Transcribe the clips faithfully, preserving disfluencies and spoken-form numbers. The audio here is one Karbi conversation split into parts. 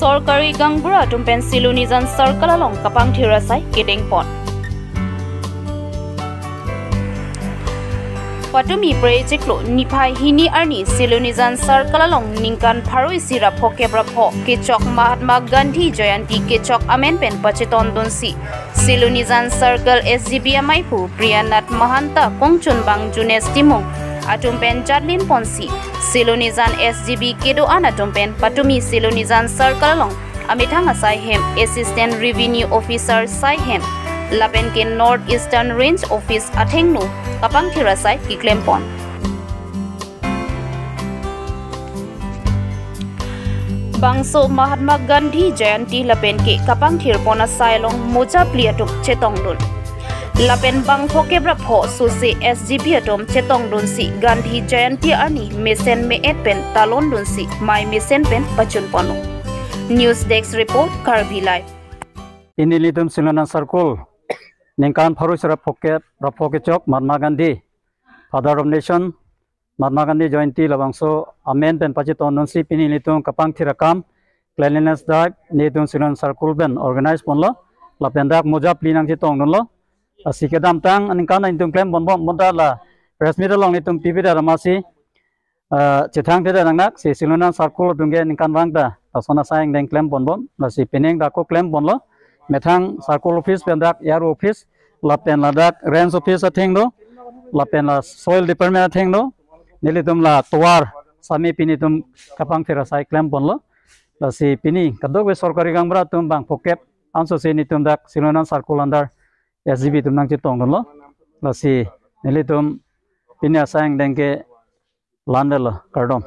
Sorkari gaonbura atum pen Silonijan Circle along kapangthir asai kedengpon. Patumi pre chiklo niphai hini arni Silonijan Circle along ningkan pharo isi ra phokep ra pho kechok Mahatma Gandhi Jayanti kechok amen pen pachetongdunsi Silonijan Circle S G B amaiphu Priyanath Mahanta, kongchunbang Junes Timung atum pen jatlin ponsi Silonijan S G B kedo-an atum pen patumi Silonijan Circle along amethang asai hem, Assistant Revenue Officer sai hem lapen ke North Eastern Range Office athengno kapangthir asai keklempon. Bangso Mahatma Gandhi Jayanti lapen ke kapangthirpon asai along moja phli atum chetongdun. Lapen bang phokep ra pho sose S G B atum chetongdunsi Gandhi Jayanti arni mesen me-et pen talondunsi mai mesen pen pachunponlo. News Desk Report, Karbi Live. Pini nelitum Silonijan Circle ningkan pharo isi ra phokep ra pho kechok Mahatma Gandhi, Father of Nation, Mahatma Gandhi Jayanti labangso amen pen pachetongdunsi pini nelitum kapangthir akam cleanliness drive nelitum Silonijan Circle pen organize ponlo. Lapen dak moja phli nangchetongdunlo. Lasi kedamtang aningkan nelitum klempon bom bonta la press meet along nelitum pipedet amatsi, ah, chethangthedet nangnaksi Silonijan Circle atum ke ningkanvang ta lason asai angdeng klempon bom. Lasi penang dak ako klemponlo. Methang Circle Office pen dak A R O Office, lapen ladak Range Office atheng do, lapen la Soil Department atheng do. Nelitum la tovar sami pini nelitum kapangthir asai klemponlo. Lasi pini kadokave sorkari gaonbura atum bang phokep ansose nelitum dak Silonijan Circle under S G B atum nangchetongdunlo. Lasi nelitum pini asai angdeng ke la-an detlo, kardom.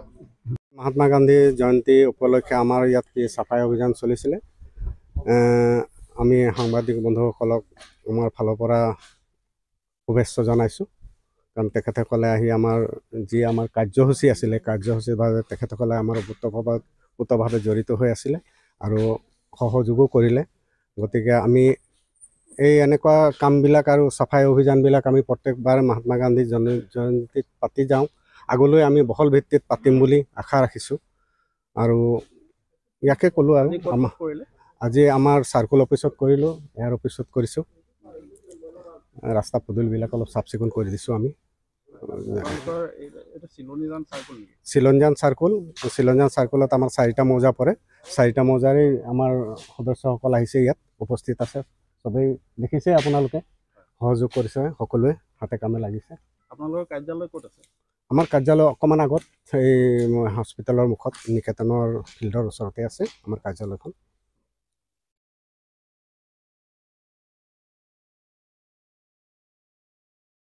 Mahatma গান্ধী জয়ন্তী উপলক্ষে আমাৰ ইয়াত কি চাফাই অভিযান চলিছিলে। এ, আমি সাংবাদিক বন্ধুসকলক আমাৰ ফালৰ পৰা শুভেচ্ছা জনাইছোঁ। কাৰণ তেখেতসকলে আহি আমাৰ যি আমাৰ কাৰ্যসূচী আছিলে, কাৰ্যসূচীৰ বাবে তেখেতসকলে আমাৰ ওতপ্ৰোতভাৱে, ওতপ্ৰোতভাৱে জড়িত হৈ আছিলে আৰু সহযোগো কৰিলে। গতিকে আমি এই এনেকুৱা কামবিলাক আৰু চাফাই অভিযানবিলাক আমি প্ৰত্যেকবাৰ মহাত্মা গান্ধী জন-, জয়ন্তীত পাতি যাওঁ। আগলৈ আমি বহল ভিত্তিত পাতিম বুলি আশা ৰাখিছোঁ। আৰু ইয়াকে ক'লোঁ আৰু আজি ক'ত আমাৰ, কৰিলে? আজি আমাৰ চাৰ্কল অফিচত কৰিলোঁ, এ আৰ অফিচত কৰিছোঁ। ৰাস্তা পদূলিবিলাক অলপ চাফ চিকুণ কৰি দিছোঁ আমি। আপোনালোকৰ এই, এইটো চিলনীজান চাৰ্কল নেকি? চিলনীজান চাৰ্কল, চিলনীজান চাৰ্কলত আমাৰ চাৰিটা মৌজা পৰে। চাৰিটা মৌজাৰে আমাৰ সদস্যসকল আহিছে, ইয়াত উপস্থিত আছে। সবেই দেখিছে আপোনালোকে, সহযোগ কৰিছে, সকলোৱে হাতে কামে লাগিছে। আপোনালোকৰ কাৰ্যালয় ক'ত আছে? আমাৰ কাৰ্যালয় অকণমান আগত, এই হস্পিটেলৰ মুখত, নিকেতনৰ ফিল্ডৰ ওচৰতে আছে আমাৰ কাৰ্যালয়খন।